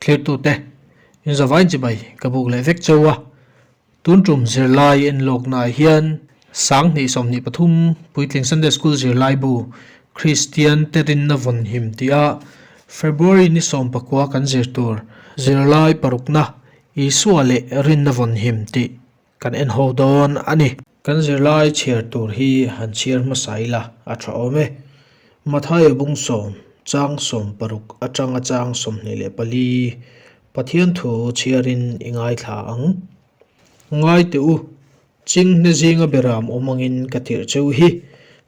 Thlirtute, inzavain chibai ka buk leh vek cheu a. Tun tum zirlai enlawknaah hian 2023 Puitling Sunday School zirlai bu Kristian te rinna vawn him tia February ni 19 kan zir tur zirlai parukna Isua leh rinna vawn him tih kan en ho dawn a ni. Kan zirlai chhiar tur hi han chhiar hmasa ila a tha awm e. Mathaia bung sawm, chang 16 atanga chang 24 Pathian thu chhiarin i ngaithla ang. Ngai teh u, Chinghne zinga beram awm angin ka tirh cheu hi.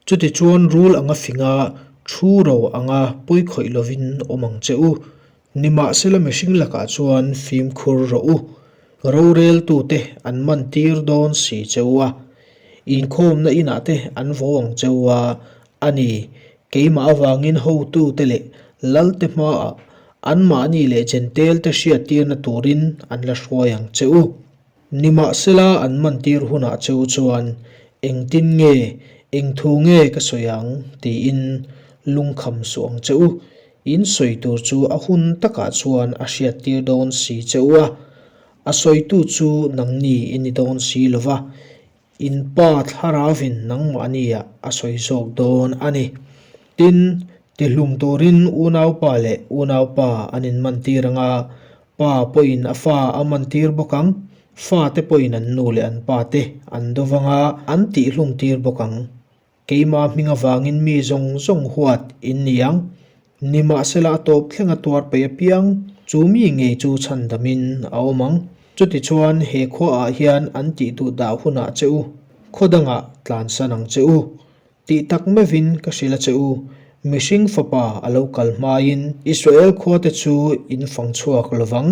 Chutichuan rul anga finga thu ro anga pawi khawih lovin awm ang che u. Nimahsela mihring lakah chuan fimkhur rawh u, roreltute an man tir dawn si che u a, inkhawmna inah te an vo ang che u a, a ni, keimah avangin hotute leh lalte hmaah anmahni leh Jentail-te hriattirna turin an la hruai ang che u. Nimahsela an man tir hunah cheu chuan engtin nge, eng thu nge ka sawi ang tiin lungkham suh ang che u. In sawi tur chu a hun takah chuan a hriattir dawn si che u a, a sawitu chu nangni i ni dawn si lo va, In pa thlarauvin nangmahniah a sawi zawk dawn a ni. Tin, tihlum turin unaupa leh unaupa an inmantir ang a, pa pawhin a fa a mantir bawk ang, fate pawhin an nu leh an pate an do vang a, an tihlumtir bawk ang. Keimah hming avangin mi zawng zawng huat in ni ang. Nimahsela a tawp thleng a tuar peih apiang, chu mi ngei chu chhandamin a awm ang. Chutichuan he khuaah hian an tih duh dah hunah che u, khaw dangah tlansan ang che u. Tih tak meuhin ka hrilh a che u, mihring fapa a lo kal hmain Israel khuate chu in fang chhuak lo vang.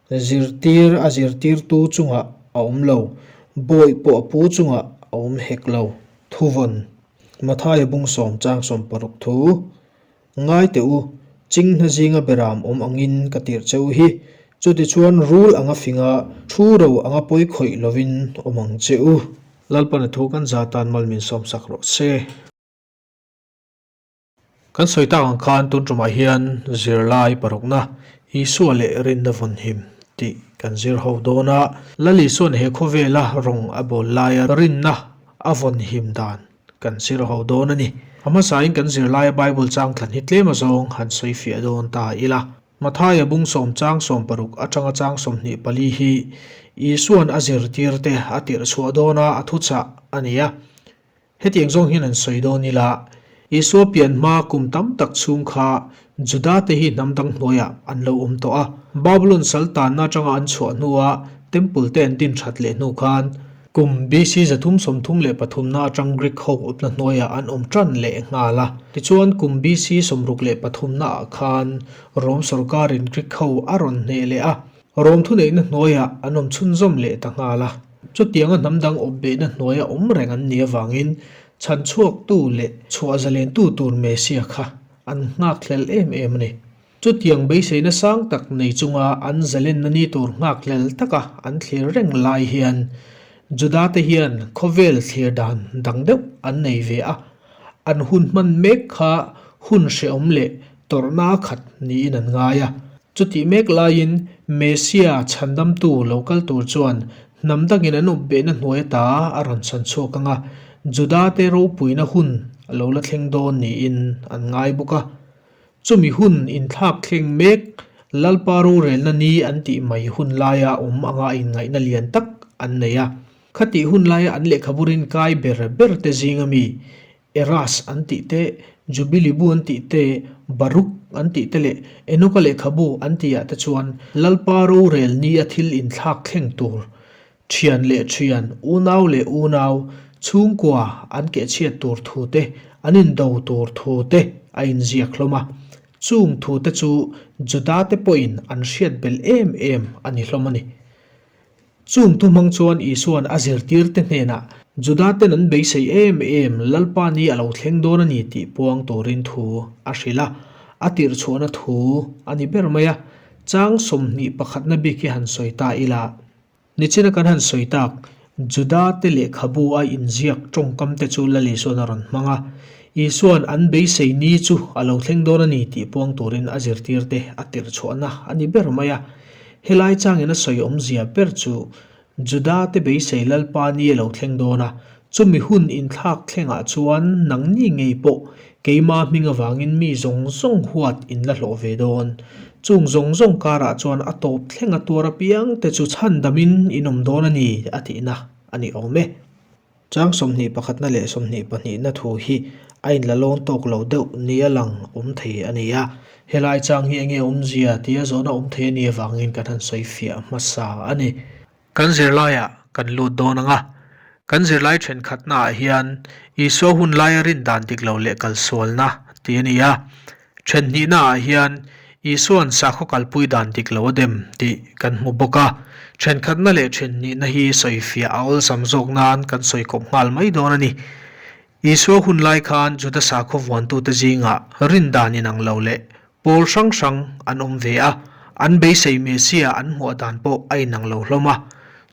Zirtir a zirtirtu chungah a awm lo, bawih pawh a pu chungah a awm hek lo. Thuvawn, Mathaia bung sawm chang 60 thu, Ngai teh u, Chinghna zinga beram awm angin ka tirh che u hi, chutichuan rul anga finga thu ro anga pawi khawih lovin awm ang che u. Lalpana thu kan za tan mal min sawmsak rawh se. Kan sawi tak ang khan tun tumah hian zirlai parukna Isua leh rinna vawn him tih kan zir ho dawn a. Lal Isua'n he khawvela rawng a bawl laia rinna a vawn him dan kan zir ho dawn a ni. A hmasain kan zirlaia Bible chang thlan hi tlem azawng han sawi fiah dawn ta ila. Mathaia bung sawm chang 60 atanga chang 24 hi Isua'n a zirtirte a tirh chhuah dawna a thuchah a ni a. Hetiang zawng hian an sawi dawn ila, Isua pian hma kum tam tak chhung kha Juda-te hi hnam dang hnuaiah an lo awm tawh a. Babulon sal tanna atanga an chhuah hnua Temple te an din that leh hnu khan kum BC 333 na atang Greek ho awpna hnuaiah an awm tan leh nghal a. Tichuan kum BC 63 naah khan Rom sawrkarin Greek ho a rawn hneh leh a. Rom thuneihna hnuaiah an awm chhunzawm leh ta nghal a. Chutianga hnam dang awpbehna hnuaia awm reng an nih avangin chhanchhuaktu leh chhuah zalentu tur Messiah kha an nghakhlel em em a ni. Chutiang beiseina sang tak nei chunga an zalenna ni tur nghakhlel taka an thlir reng lai hian Juda-te hian khawvel thlir dan dang deuh an nei ve a, an hun hman mek kha hun hrehawm leh tawrhna khat niin an ngai a. Chutih mek laiin Messia chhandamtu lo kal tur chuan hnam dangin an awpbehna hnuai ata a rawn chhan chhuak ang a, Juda-te ropuina hun a lo la thleng dawn niin an ngai bawk a. Chumi hun inthlak thleng mek Lalpa rorelna ni an tih mai hun laia awm anga inngaihna lian tak an nei a. Khatih hun laia an lehkhabu rinkai ber ber te zinga mi Eras an tih te, Jubili bu an tih te, Baruk an tih te leh Enoka lehkhabu an tihah te chuan Lalpa rorel ni a thil inthlak thleng tur, thian leh thian, unau leh unau, chhungkua an kehchhiat tur thu te, an indo tur thu te a inziak hlawm a. Chung thu te chu Juda te pawhin an hriat belh em em a ni hlawm a ni. Chung thu hmang chuan Isua'n a zirtirte hnenah Juda-ten an beisei em em Lalpa ni a lo thleng dawn a ni tih puang turin thu a hrilh a, a tirhchhuahna thu a ni ber mai a. Chang 21 bik hi han sawi ta ila. Nichina kan han sawi tak, Juda-te lehkhabu a inziak tawngkamte chu Lal Isua'n a rawn hmang a. Isua'n an beisei ni chu a lo thleng dawn a ni tih puang turin a zirtirte a tirh chhuahna a ni ber mai a. Helai changin a sawi awmzia ber chu Juda te beisei Lalpa ni a lo thleng dawn a, chumi hun inthlak thlengah chuan nangni ngei pawh keima hming avangin mi zawng zawng huat in la hlawh ve dawn. Chung zawng zawng karah chuan a tawp thleng a tuar apiang te chu chhandamin in awm dawn a ni a tihna a ni awm e. Chang 21na leh 22na thu hi a inla lawn tawk lo deuh nia lang awm thei a ni a. Helai chang hi enge awmzia tia zawhna awm thei a nih avangin kan han sawi fiah hmasa a ni. Kan zirlaiah kan lut dawn ang a, kan zirlai thenkhatnaah hian Isua hun laia rin dan dik lo leh kalsualna tih a ni a. Then hnihnaah hian Isua'n sakhaw kalpui dan dik lo a dem tih kan hmu bawk a. Thenkhatna leh then hnihna hi sawifiah a awlsam zawk nan kan sawi kawp nghal mai dawn a ni. Isua hun lai khan Juda sakhaw vuantute zingah rin dan inang lo leh pawl hrang hrang an awm ve a, an beisei Messiah an hmuah dan pawh a inang lo hlawm a.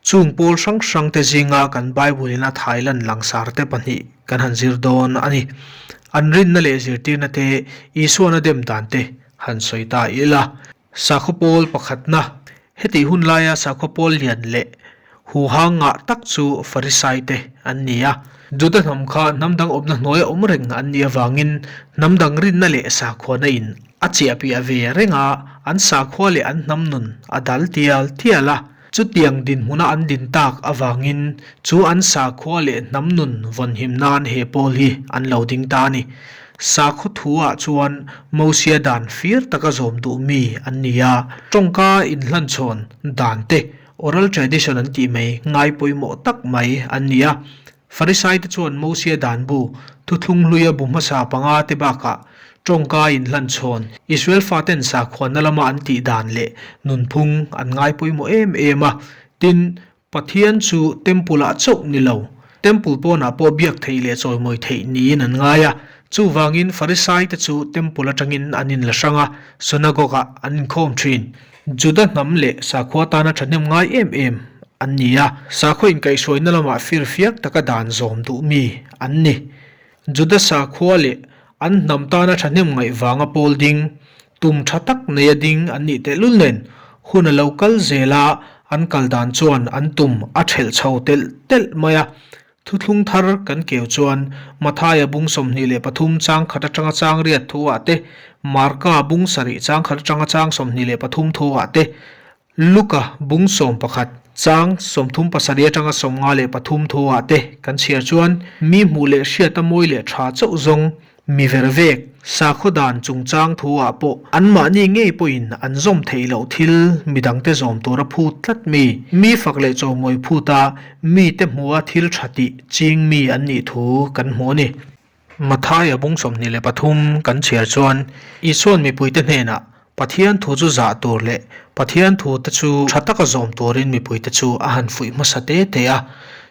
Chung pawl hrang hrangte zinga kan Bible-in a thailan langsarte pahnih kan han zir dawn a ni. An rinna leh zirtirna te, Isuan a dem dan te han sawi ta ila. Sakhaw pawl pakhatna, Hetih hun laia sakhaw pawl lian leh huhang ngah tak chu Farisaite an ni a. Juda hnam kha hnam dang awmna hnuaia awm reng an nih avangin hnam dang rinna leh sakhuana in a chiahpiah ve reng a, an sakhua leh an hnam nun a dal tial tial a. Chutiang dinhmuna an din tak avangin chu an sakhua leh hnam nun vawnhim nan he pawl hi an lo ding ta a ni. Sakhaw thu-ah chuan Mosia dan fir taka zawm duh mi an ni a, tawngka inhlanchhawn dan te, oral tradition an tih mai, ngai pawimawh tak mai an ni a. Farisaite chuan Mosia dan bu, thuthlung hluia bu hmasa panga te bakah tawngka inhlanchhawn Israel faten sakhuanna lama an tih dan leh nunphung an ngai pawimawh em em a. Tin, Pathian chu Temple-ah chauh ni lo, Temple pawnah pawh biak theih leh chawimawi theih niin an ngai a. Chuvangin Farisaite chu Temple atangin an inla hrang a, Synagogue-ah an inkhawm thin. Juda hnam leh sakhua tana thahnem ngai em em an ni a, sakhaw inkaihhruaina lamah firfiak taka dan zawm duh mi an ni. Juda sakhua leh an hnam tana thahnem ngaih vanga pawl ding, tum tha tak neia ding an nih tehlul nen hun a lo kal zel a, an kal dan chuan an tum a thelh chho telh telh mai a. Thuthlung thar kan keu chuan Mathaia bung 23 chang khat atanga chang riat thu ah te, Marka bung sarih chang khat atanga chang 23 thu ah te, Luka bung 11 chang 37 atanga 53 thu ah te kan chhiar chuan mi hmuh leh hriata mawi leh tha chauh zawng Mi vervek, sakhaw dan chungchang thu ah pawh anmahni ngei pawhin an zawm theih loh thil midangte zawm tura phut tlat mi, mi fak leh chawmawi phut a mite hmuha thil tha tih ching mi an nih thu kan hmu a ni. Mathaia bung 23 kan chhiar chuan Isua'n mipuite hnenah Pathian thu chu zah tur leh Pathian thu te chu tha taka zawm turin mipuite chu a han fuih hmasa te te a.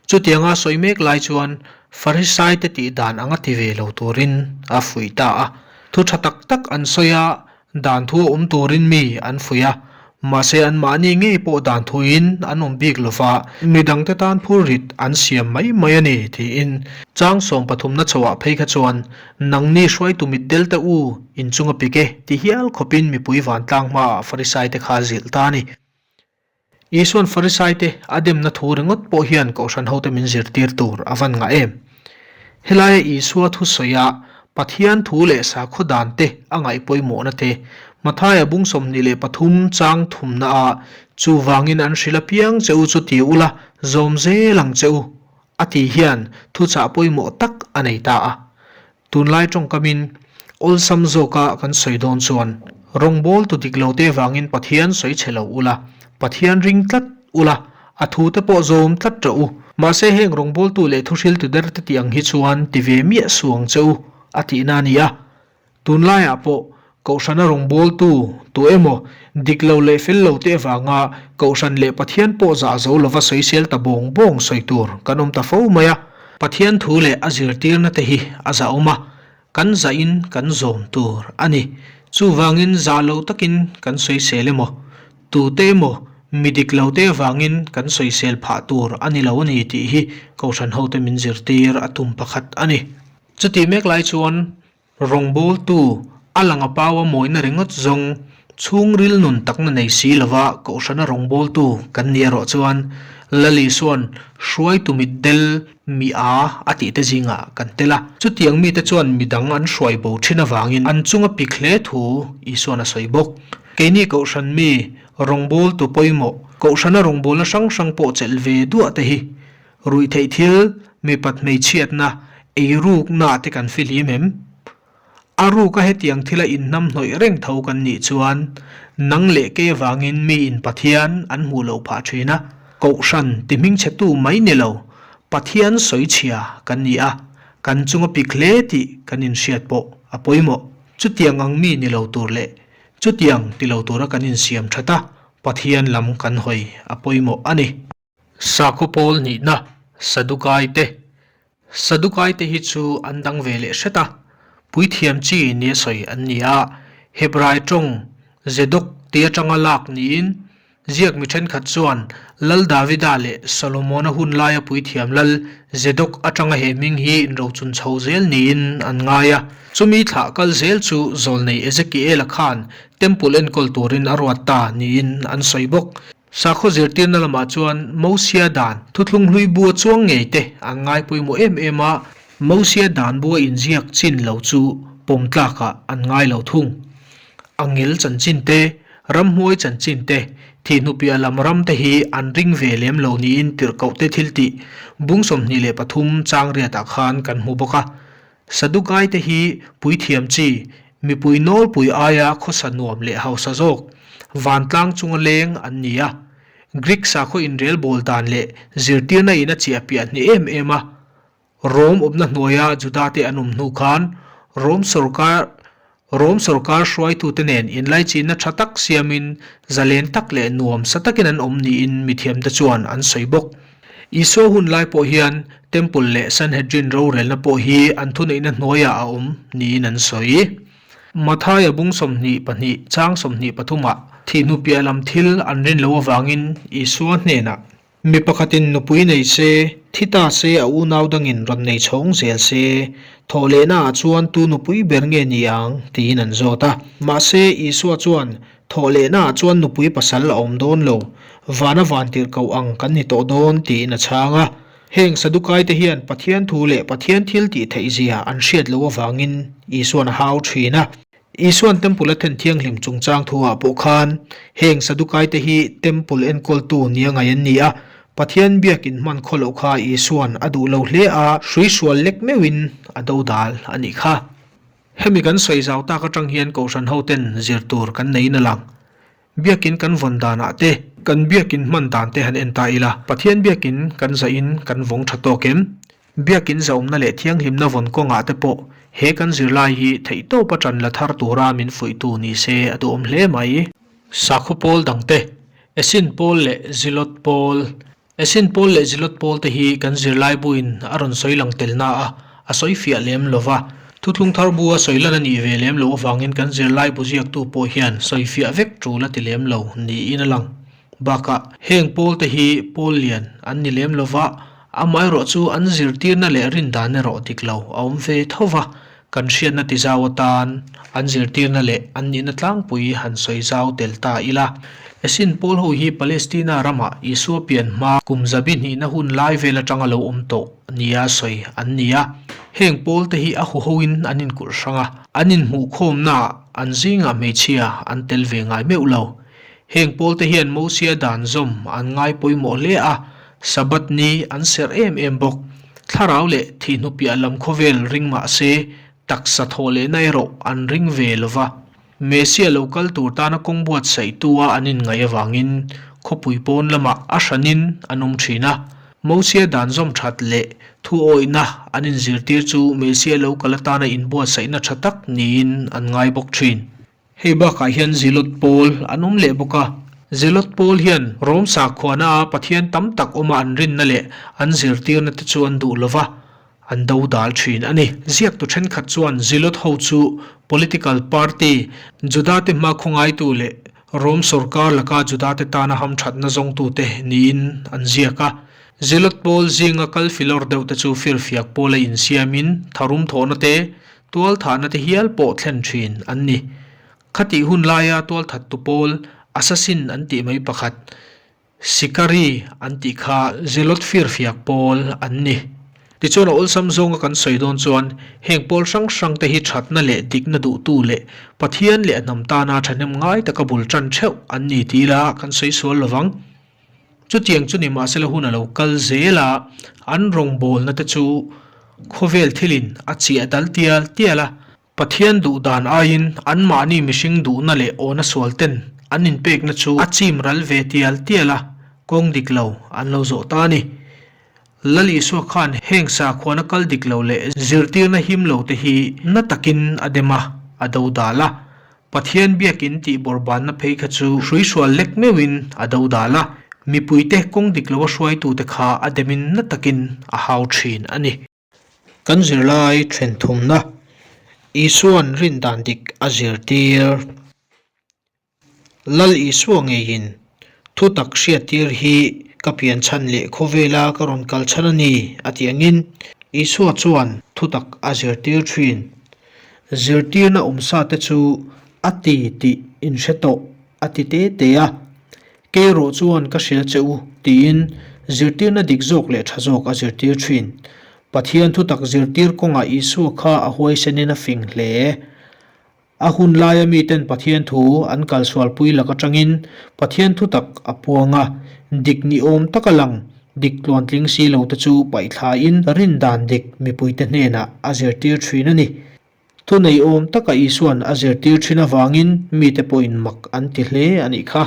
Chutianga sawi mek lai chuan Farisaite tih dan anga ti ve lo turin a fuih ta a. Thu tha tak tak an sawi a, dan thu a awm turin mi an fuih a. Mahse anmahni ngei pawh dan thuin an awm bik lo va, midangte tan phurrit an siam mai mai a ni tiin chang sawmpathumna chhoah phei kha chuan Nangni hruaitu mitdel te u inchunga pik e ti hial khawpin mipui vantlang hmaah Farisaite kha a zilh ta a ni. Isua'n Farisaite a demna thu ringawt pawh hian Kohhran hote min zirtir tur a van ngah em? Helaia Isua thusawi a Pathian thu leh sakhaw dan te a ngaih pawimawhna te, Mathaia bung 23 chang thumna ah chuvangin an hrilh apiang che u chu ti ula zawm zel ang che u a tih hian thuchah pawimawh tak a nei ta a. Tunlai tawngkamin awlsam zawka kan sawi dawn chuan rawngbawl tu dik lo te vangin Pathian sawi chhe lo ula, Pathian ring tlat ula, a thu te pawh zawm tlat rawh u. Mahse heng rawngbawltu leh thuhriltu der te tih ang hi chuan ti ve miah suh ang che u a tihna a ni a. Tunlaiah pawh Kohhrana rawngbawltu tu emaw dik lo leh fel lo te avanga Kohhran leh Pathian pawh zah zo lova sawisel ta bawng bawng sawi tur kan awm ta fo mai a. Pathian thu leh a zirtirna te hi a zahawm a, kan zahin kan zawm tur a ni. Chuvangin zah lo takin kan sawisel emaw, tute emaw mi dik lo te avangin kan sawisel phah tur a ni lo a ni tih hi Kohhran hote min zirtir a tum pakhat a ni. Chutih mek lai chuan Rawngbawltu, a lang a pau a mawina ringawt zawng, chhungril nun takna nei si lova kohhrana rawngbawltu kan ni erawh chuan Lal Isua'n hruaitu mitdel mi a a tih te zingah kan tel a. Chutiang mite chuan midang an hruai bo thin avangin an chunga pik hle thu Isua'n a sawi bawk. Keini kohhran mi rawngbawltu pawimawh, kohhrana rawngbawlna hrang hrang pawh chelh ve duah te hi Ruihtheih thil, mipat hmeichhiatna, eirukna te kan fihlim em? A ruka hetiang thila inhnamhnawih reng tho kan nih chuan nang leh kei avangin miin Pathian an hmuh loh phah thin a, Kohhran ti hmingchhetu mai ni lo, Pathian sawichhia kan ni a, kan chunga pik hle tih kan inhriat pawh a pawimawh. Chutiang ang mi ni lo tur leh chutiang ti lo tura kan insiam that a, Pathian lam kan hawi a pawimawh a ni. Sakhaw pawl nihna Sadukai te. Sadukai te hi chu an dang ve leh hret a, puithiam chi nia sawi an ni a, Hebrai tawng Zedok ti atanga lak niin ziak mi thenkhat chuan Lal Davida leh Solomona hun laia puithiam lal Zedok atanga he hming hi inrochun chho zel niin an ngai a. Chumi thlah kal zel chu zawlnei Ezekiela khan Temple enkawl turin a ruat ta niin an sawi bawk. Sakhaw zirtirna lamah chuan Mosia dan thuthlung hlui bua chuang ngei te an ngai pawimawh em em a, Mosia dan bua inziak chin lo chu pawm tlakah an ngai lo thung. Angel chanchin te, ramhmuai chanchin te, thihhnupiah lam ram te hi an ring ve lem lo niin tirhkohte thiltih bung 23 chang riatah khan kan hmu bawk a. Sadukai te hi puithiam chi, mipui nawlpui aia khawsa nuam leh hausa zawk, vantlang chunga leng an ni a. Greek sakhaw inrelbawl dan leh zirtirna in a chiah piah hneh em em a. Rom awmna hnuaia Juda te an awm hnu khan Rom sawrkar Rom sawrkar hruaitute nen inlaichinna tha tak siamin zalen tak leh nuam sa takin an awm niin mithiamte chuan an sawi bawk. Isua hun lai pawh hian Temple leh Sanhedrin rorelna pawh hi an thuneihna hnuaiah a awm niin an sawi. Mathaia bung 22 chang 23 ah thihnu piah lam thil an rin loh avangin Isua hnenah, Mi pakhatin nupui nei se, thi ta se a unau dangin rawn nei chhawng zel se, thawhlehna ah chuan tu nupui ber nge ni ang? tiin an zawt a. Mahse, Isua chuan, Thawhlehna ah chuan nupui pasal a awm dawn lo, vana vantirh koh ang kan ni tawh dawn tiin a chhang a. Heng Sadukai te hian Pathian thu leh Pathian thil tih theih zia an hriat loh avangin Isuan a hau thin a. Isuan Temple a then thianghlim chungchang thu ah pawh khan heng Sadukai te hi Temple enkawltu nia ngaih an ni a, Pathian biakin hman khaw loh kha Isuan a duh lo hle a, hruihrual lek meuhin a dodal a nih kha. Hemi kan sawi zau tak atang hian Kohhran hoten zir tur kan neiin a lang. Biakin kan vawn danah te, kan biakin hman dan te han en ta ila, Pathian biakin kan zahin kan vawng tha tawk em? Biakin zahawmna leh thianghlimna vawn kawngah te pawh he kan zirlai hi theihtawpa tan la thar tura min fuihtu ni se a duhawm hle mai. Sakhaw pawl dangte, Esin pawl leh Zilot pawl, Esin pawl leh Zilot pawl te hi kan zirlai buin a rawn sawi lang tel na a, a sawi fiah lem lo va. Thuthlung thar bu a sawi lan a nih ve lem loh avangin kan zirlai bu ziaktu pawh hian sawi fiah vek tul a ti lem lo niin a lang. Bakah, heng pawl te hi pawl lian an ni lem lo va, amaherawh chu an zirtirna leh rindan erawh dik lo a awm ve tho va, Kan hriatna ti zau atan an zirtirna leh an nihna tlangpui han sawi zau tel ta ila. Esin pawl ho hi Palestina ramah Isua pian hma kum zabi hnihna hun lai vel atanga lo awm tawh nia sawi an ni a. Heng pawl te hi a huhoin an inkulh hrang a, an inhmuhkhawmnaah an zingah hmeichhia an tel ve ngai meuh lo. Heng pawl te hian Mosia dan zawm an ngai pawimawh hle a, Sabbath ni an serh em em bawk. Thlarau leh thihnu piah lam khawvel ring mah se, taksa thawh lehna erawh an ring ve lo va. Messia lo kal tur tana kawng buatsaihtu a an inngaih avangin khawpui pawn lamah a hranin an awm thin a. Mosia dan zawm that leh thu awihna an inzirtir chu Messia lo kal atana inbuatsaihna tha tak niin an ngai bawk thin. Hei bakah hian Zilot pawl an awm leh bawk a. Zilot pawl hian Rom sakhuana a Pathian tam tak awma an rinna leh an zirtirna te chu an duh lova, an do dal thin a ni. Ziaktu thenkhat chuan Zilot ho chu political party, Judate hma khawngaitu leh Rom sawrkar laka Judate tana hamthatna zawngtute niin an ziak a. Zelot pawl zinga kal filawr deuh te chu firfiak pawla insiamin tharum thawhna te, tualthahna te hial pawh thlen thin an ni. Khatih hun laia tualthattu pawl, assassin an tih mai pakhat, Sikari an tih kha Zelot firfiak pawl an ni. Tichuan a awlsam zawnga kan sawi dawn chuan heng pawl hrang hrang te hi thatna leh dikna duhtu leh Pathian leh a hnam tana thahnem ngai taka bul tan theuh an ni ti ila kan sawi sual lovang. Chutiang chu nimahsela hun a lo kal zel a, an rawngbawlna te chu khawvel thilin a chiah dal tial tial a. Pathian duh dan aiin anmahni mihring duhna leh awna sual ten an inpekna chu a chim ral ve tial tial a, kawng dik lo an lo zawh ta a ni. Lal Isua khan heng sakhuana kal dik lo leh zirtirna him lo te hi na takin a dem a, a do dal a. Pathian biakin tih bawrhbanna phei kha chu hruihrual lek meuhin a do dal a, mipuite kawng dik lo a hruaitute kha a demin na takin a hau thin a ni. Kan zirlai then thumna Isua'n rin dan dik a zirtir. Lal Isua ngeiin thutak hriattir hi ka pian chhan leh khawvela ka rawn kal chhan a ni a tih angin Isua chuan thutak a zirtir thin. Zirtirna awmsa te chu a ti tih inhre tawh a ti te te a. Kei erawh chuan ka hria che u, tiin zirtirna dik zawk leh tha zawk a zirtir thin. Pathian thutak zirtir kawngah Isua kha a huaisenin a fing hle. A hun laia miten Pathian thu an kalsualpui lak atangin Pathian thutak a puang a, dik ni awm taka lang, dik tluantling si lo te chu paihthlain rindan dik mipuite hnenah a zirtir thin a ni. Thunei awm taka Isua'n a zirtir thin avangin mite pawhin mak an ti hle a nih kha.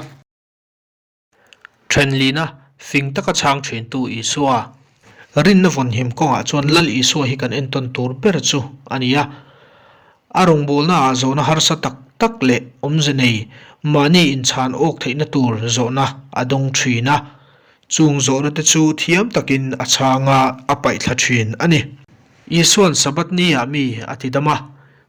Thenlina fing taka chhang thintu Isua rinna vawnhim kawngah chuan Lal Isua hi kan entawn tur ber chu a ni a. A rawngbawlnaah zawhna harsa tak tak leh awmze nei mahni inchhan awk theihna tur zawhna a dawng thin a. Chung zawhna te chu thiam takin a chhang a, a paihthla thin a ni. Isua'n Sabbath ni-ah mi a ti dam a.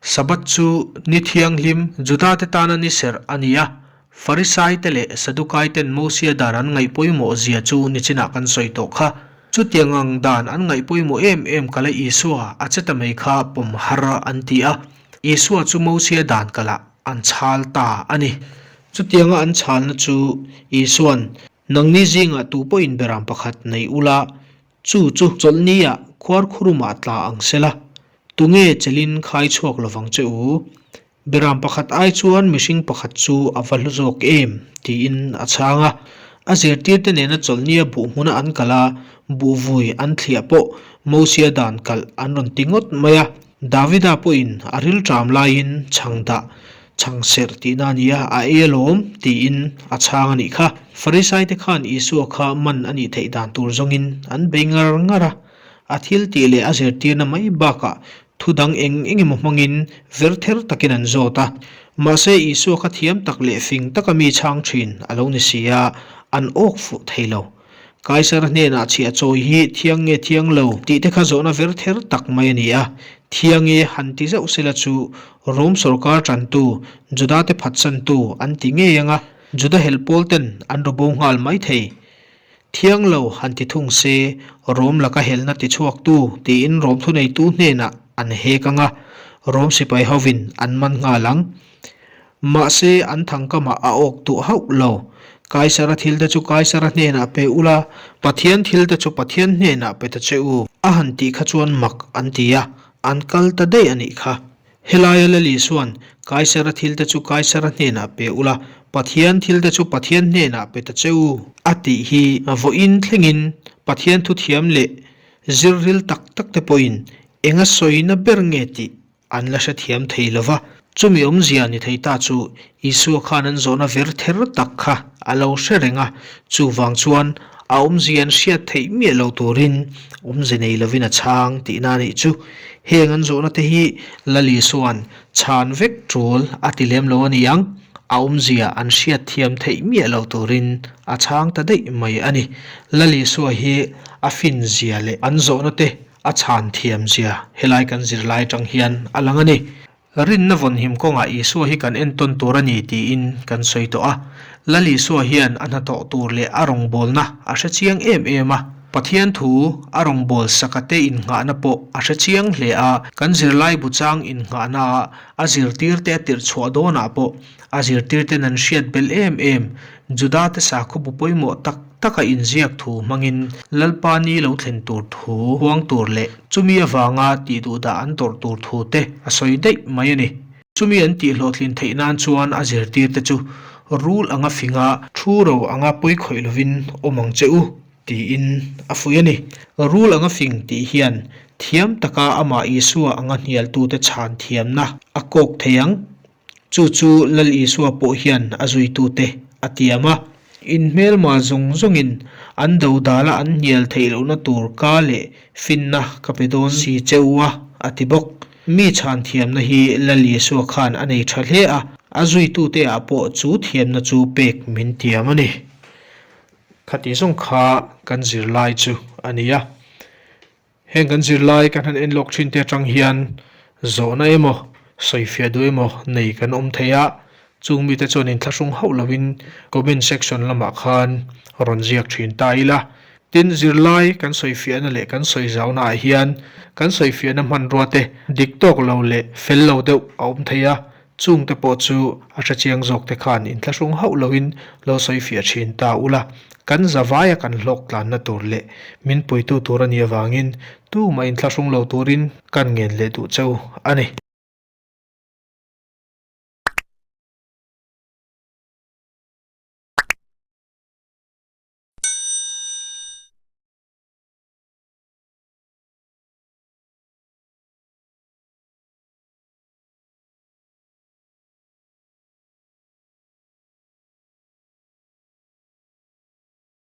Sabbath chu ni thianghlim Judate tana ni serh a ni a. Farisaite leh Sadukaiten Mosia dan an ngaih pawimawh zia chu nichinah kan sawi tawh kha. Chutiang ang dan an ngaih pawimawh em em kala Isua a che ta mai kha pawm har an ti a. Isua chu Mosia dan kalah an chhal ta a ni. Chutianga an chhalna chu Isua'n, Nangni zingah tu pawhin beram pakhat nei ula, Chu chu chawlhniah khuarkhurumah tla ang sela, tunge chelin khai chhuak lovang che u? Beram pakhat ai chuan mihring pakhat chu a va hlu zawk em? tiin a chhang a. A zirtirte nena chawlhnia buh hmuna an kal a, buhvui an thliah pawh Mosia dan kalh an rawn ti ngawt mai a. Davida pawhin a rilṭam laiin chhang dah chhang serh tihna a nia, a ei alawm tiin a chhang a nih kha. Farisaite khan Isua kha man a nih theih dan tur zawngin an bei ngar ngar a, a thil tih leh a zirtirna mai bakah thu dang eng eng emaw hmangin verther takin an zawt a. Mahse Isua kha thiam tak leh fing taka mi chhang thin a lo ni si a, an awk fuh thei lo. Kaisar hnenah chhiah chawi hi thiang nge thiang lo tih te kha zawhna ver ther tak mai a ni a, thiang e han ti zauh sela chu Rom sorkar tantu, Juda te phatsantu an ti ngei ang a, Juda helh pawl ten an rawbo nghal mai thei. Thiang lo han ti thung se Rom laka helhna ti chhuaktu tiin Rom thuneitu hnenah an hek ang a, Rom sipai hovin an man nghal ang. Mahse, an thangkamah a awk duh hauh lo. Kaisara thilte chu Kaisara hnenah pe ula, Pathian thilte chu Pathian hnenah pe ta che u, a han tih kha chuan mak an ti a, an kal ta daih a nih kha. Helaia Lali chuan, Kaisara thilte chu Kaisara hnenah pe ula, Pathian thilte chu Pathian hnenah pe ta che u, a tih hi vawiin thlengin Pathian thuthiam leh zirril tak takte pawhin enga sawina ber nge tih An la hrethiam thei lo va, chumi awmzia ni thei ta chu Isua khan an zawhna ver ther tak kha a lo hre reng a, chuvang chuan a awmzia an hriat theih miah lo turin awmze nei lovin a chhang tihna a nih chu. Heng an zawhna te hi Lal Isua'n chhan vek tul a ti lem lo a ni ang, a awmzia an hriat thiam theih miah lo turin a chhang ta daih mai a ni. Lal Isua hi a finzia leh an zawhna te A chhan thiam zia helai kan zirlai atang hian a lang a ni. Rinna vawnhim kawngah Isua hi kan entawn tur a ni tiin kan sawi tawh a. Lal Isua hian a hnathawh tur leh a rawngbawlna a hre chiang em em a. Pathian thu a rawngbâwl saka te innghahna pawh a hre chiang hle a, kan zirlaibu chang innghahnaah a zirtirte a tirh chhuah dawnah pawh a zirtirten an hriat belh em em. Judate sakhaw bu pawimawh tak taka inziak thu hmangin Lalpa ni lo thlen tur thu huang tur leh chumi avanga tihduhdah an tawrh tur thu te a sawi daih mai a ni. Chumi an tihhlawhtlin theih nan chuan a zirtirte chu rul anga finga thu ro anga pawi khawih lovin awm ang che u tiin a fuih a ni. Rul anga fing tih hian thiam taka amah Isua anga hnialtute chhan thiamna a kawk thei ang. Chu chu Lal Isua pawh hian a zuitute a tiam a. Inhmelma zawng zawngin an dodala an hnial theih lohna tur ka leh finna ka pe dawn si che u a, a ti bawk. Mi chhan thiamna hi Lal Isua khan a nei tha hle a, a zuitute ah pawh chu thiamna chu pek min tiam a ni. Khati zawng kha kan zirlai chu a ni a. Heng kan zirlai kan han en lawk thin te atang hian zawhna emaw, sawifiah duh emaw nei kan awm thei a, chung mite chuan inthlahrung hauh lovin comment section lamah khan rawn ziak thin ta ila. Tin, zirlai kan sawifiahna leh kan sawi zaunaah hian kan sawifiahna hmanrua te dik tawk lo leh fel lo deuh a awm thei a, Chungte pawh chu a hrechiang zawkte khan inthlahrung hauh loin lo sawi fiah thin ta ula, kan zavaia kan hlawk tlanna tur leh min puitu tur a nih avangin tumah inthlahrung lo turin kan ngen leh duh cheu a ni.